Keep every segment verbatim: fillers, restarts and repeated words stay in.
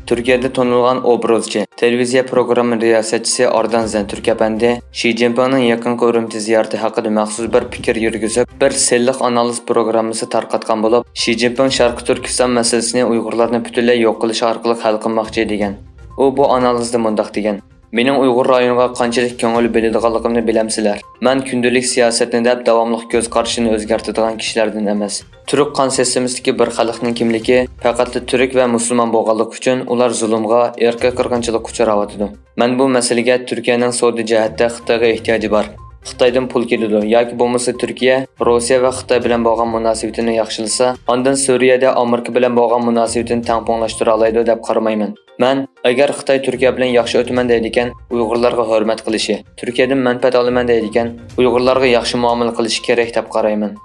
تۈركىيەدە تونۇلغان ئوبرازچى، تېلېۋىزىيە پروگرامما رىياسەتچىسى ئاردان زەنتۈرك ئەپەندى شى جىنپىڭنىڭ يېقىنقى ئۈرۈمچى زىيارىتى ھەققىدە مەخسۇس بىر پىكىر يۈرگۈزۈپ، بىر سىنلىق ئانالىز پروگراممىسى تارقاتقان بولۇپ، شى جىنپىڭ شەرقىي تۈركىستان مەسىلىسىنى ئۇيغۇرلارنى پۈتۈنلەي يوق قىلىش ئارقىلىق ھەل قىلماقچى دېگەن. ئۇ بۇ ئانالىزدا مۇنداق دېگەن: مېنىڭ ئۇيغۇر رايونىغا قانچىلىك كۆڭۈل بۆلىدىغانلىقىمنى بىلەمسىلەر؟ مەن كۈندىلىك سىياسەتنى دەپ داۋاملىق كۆز قارىشىنى ئۆزگەرتىدىغان كىشىلەردىن ئەمەس. تۈرك قان سىستېمىسىدىكى بىر خەلقنىڭ كىملىكى پەقەتلا تۈرك ۋە مۇسۇلمان بولغانلىقى ئۈچۈن ئۇلار زۇلۇمغا، ئىرقىي قىرغىنچىلىققا ئۇچراۋاتىدۇ. مەن بۇ مەسىلىگە تۈركىيەنىڭ سودا جەھەتتە خىتايغا ئېھتىياجى بار، خىتايدىن پۇل كېلىدۇ ياكى بولمىسا تۈركىيە روسىيە ۋە خىتاي بىلەن بولغان مۇناسىۋىتىنى ياخشىلىسا، ئاندىن سۈرىيەدە ئامېرىكا بىلەن بولغان مۇناسىۋىتىنى تەڭپۇڭلاشتۇرالايدۇ دەپ قارىمايمەن. مەن، ئەگەر خىتاي تۈركىيە بىلەن ياخشى ئۆتىمەن دەيدىكەن، ئۇيغۇرلارغا ھۆرمەت قىلىشى، تۈركىيەدىن مەنپەئەت ئالىمەن دەيدىكەن، ئۇيغۇرلارغا ياخشى مۇئامىلە قىلىشى كېرەك دەپ قارايمەن.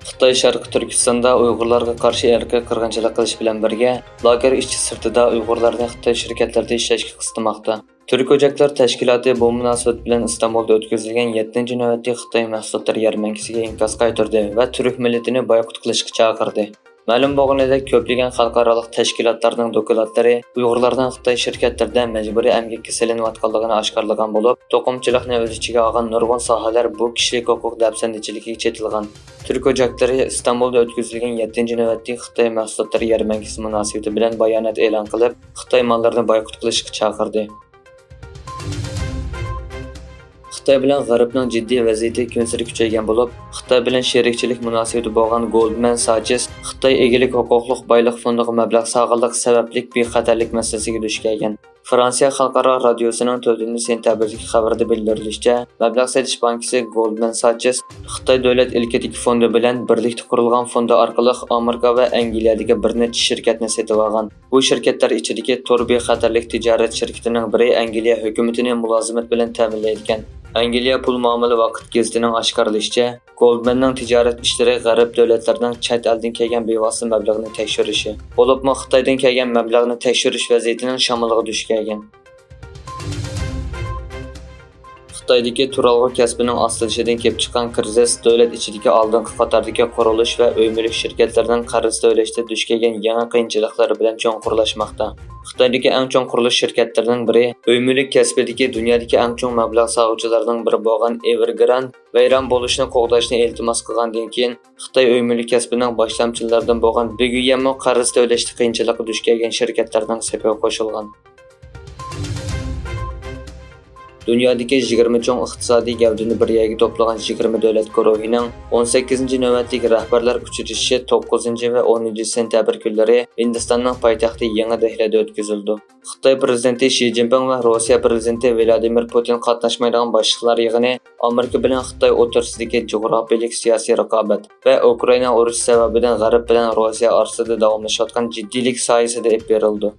خىتاي شەرقىي تۈركىستاندا ئۇيغۇرلارغا قارشى ئىرقىي قىرغىنچىلىق قىلىش بىلەن بىرگە، لاگېر ئىچى سىرتىدا ئۇيغۇرلارنى خىتاي شىركەتلىرىدە ئىشلەشكە قىستىماقتا. تۈرك ئوچاكلار تەشكىلاتى بۇ مۇناسىۋەت بىلەن ئىستانبۇلدا ئۆتكۈزۈلگەن يەتتىنچى نۆۋەتلىك خىتاي مەھسۇلاتلىرى يەرمەنكىسىگە ئىنكاس قايتۇردى ۋە تۈرك مىللىتىنى بايقۇت قىلىشقا چاقىردى. مەلۇم بولغىنىدەك، كۆپلىگەن خەلقئارالىق تەشكىلاتلارنىڭ دوكلاتلىرى ئۇيغۇرلارنىڭ خىتاي شىركەتلىرىدە مەجبۇرىي ئەمگەككە سېلىنىۋاتقانلىقىنى ئاشكارىلىغان بولۇپ، توقۇمىچىلىقنى ئۆز ئىچىگە ئالغان نۇرغۇن ساھەلەر بۇ كىشىلىك ھوقۇق دەپسەندىچىلىكىگە چېتىلغان. تۈرك ئوچاكلىرى ئىستانبۇلدا ئۆتكۈزۈلگەن يەتتىنچى نۆۋەتلىك خىتاي مەھسۇلاتلىرى يەرمەنكىسى مۇناسىۋىتى بىلەن بايانات ئېلان قىلىپ، خىتاي ماللىرىنى بايقۇت قىلىشقا چاقىردى. خىتاي بىلەن غەربنىڭ جىددىي ۋەزىيىتى كۈنسېرى كۈچەيگەن بولۇپ، خىتاي بىلەن شېرىكچىلىك مۇناسىۋىتى بولغان گولدمەن ساچېس خىتاي ئىگىلىك ھوقۇقلۇق بايلىق فوندىغا مەبلەغ سالغانلىقى سەۋەبلىك بىخەتەرلىك مەسىلىسىگە دۇچ كەلگەن. فرانسىيە خەلقئارا رادىيوسىنىڭ تۆتىنچى سېنتەبىردىكى خەۋىرىدە بىلدۈرۈلۈشىچە، مەبلەغ سېلىش بانكىسى گولدمەن ساچېس خىتاي دۆلەت ئىلكىدىكى فوندى بىلەن بىرلىكتە قۇرۇلغان فوندى ئارقىلىق ئامېرىكا ۋە ئەنگلىيەدىكى بىر نەچچە شىركەتنى سېتىۋالغان. بۇ شىركەتلەر ئىچىدىكى تور بىخەتەرلىك تىجارەت شىركىتىنىڭ بىرى ئەنگلىيە ھۆكۈمىتىنى مۇلازىمەت بىلەن تەمىنلەيدىكەن. ئەنگلىيە پۇل مۇئامىلە ۋاقىت گېزىتىنىڭ ئاشكارىلىشىچە، گولدمەننىڭ تىجارەت ئىشلىرى غەرب دۆلەتلىرىنىڭ چەت ئەلدىن كەلگەن بىۋاسىتە مەبلەغنى تەكشۈرۈشى، بولۇپمۇ خىتايدىن كەلگەن مەبلەغنى تەكشۈرۈش ۋەزىيىتىنىڭ شامىلىغا دۇچ كەلگەن. خىتايدىكى تۇرالغۇ كەسپىنىڭ ئاستىلىشىدىن كېلىپ چىققان كىرىزىس دۆلەت ئىچىدىكى ئالدىنقى قاتاردىكى قۇرۇلۇش ۋە ئۆي مۈلۈك شىركەتلىرىنىڭ قەرز تۆلەشتە دۇچ كەلگەن يېڭى قىيىنچىلىقلىرى بىلەن چوڭقۇرلاشماقتا. خىتايدىكى ئەڭ چوڭ قۇرۇلۇش شىركەتلىرىنىڭ بىرى، ئۆي مۈلۈك كەسپىدىكى دۇنيادىكى ئەڭ چوڭ مەبلەغ سالغۇچىلارنىڭ بىرى بولغان ئېۋېرگراند ۋەيران بولۇشنى قوغداشنى ئىلتىماس قىلغاندىن كېيىن، خىتاي ئۆي مۈلۈك كەسپىنىڭ باشلامچىلىرىدىن بولغان بۈگۈنمۇ قەرز تۆلەشتە قىيىنچىلىققا دۇچ كەلگەن شىركەتلەرنىڭ سېپىگە قوشۇلغان. دۇنيادىكى يىگىرمە چوڭ ئىقتىسادىي گەۋدىنى بىر يەرگە توپلىغان يىگىرمە دۆلەت گۇرۇھىنىڭ ئون سەككىزىنچى نۆۋەتلىك رەھبەرلەر ئۇچرىشىشى توققۇزىنچى ۋە ئونىنچى سېنتەبىر كۈنلىرى ھىندىستاننىڭ پايتەختى يېڭى دېھلىدە ئۆتكۈزۈلىدۇ. خىتاي پىرېزىدېنتى شى جىنپىڭ ۋە روسىيە پىرېزىدېنتى ۋلادىمىر پۇتىن قاتناشمايدىغان باشلىقلار يىغىنى ئامېرىكا بىلەن خىتاي ئوتتۇرىسىدىكى جۇغراپىيەلىك سىياسىي رىقابەت ۋە ئۇكرائىنا ئۇرۇشى سەۋەبىدىن غەرب بىلەن روسىيە ئارىسىدا داۋاملىشىۋاتقان جىددىيلىك سايىسىدا ئېلىپ بېرىلىدۇ.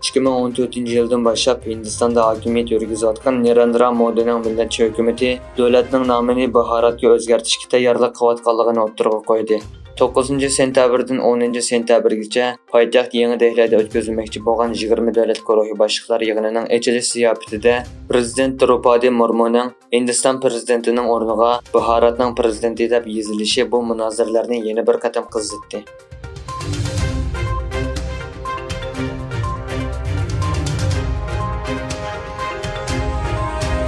ئىككى مىڭ ئون تۆتىنچى يىلدىن باشلاپ ھىندىستاندا ھاكىمىيەت يۈرگۈزۈۋاتقان نېرېندرا مودىنىڭ مىللەتچى ھۆكۈمىتى دۆلەتنىڭ نامىنى باھاراتقا ئۆزگەرتىشكە تەييارلىق قىلىۋاتقانلىقىنى ئوتتۇرىغا قويدى. توققۇزىنچى سېنتەبىردىن ئونىنچى سېنتەبىرگىچە پايتەخت يېڭى دېھلىدە ئۆتكۈزۈلمەكچى بولغان يىگىرمە دۆلەت گۇرۇھى باشلىقلار يىغىنىنىڭ ئېچىلىش زىياپىتىدە پىرېزىدېنت دروپادى مۇرمۇنىڭ ھىندىستان پىرېزىدېنتىنىڭ ئورنىغا باھاراتنىڭ پىرېزىدېنتى دەپ يېزىلىشى بۇ مۇنازىرىلەرنى يەنە بىر قېتىم قىزىتتى.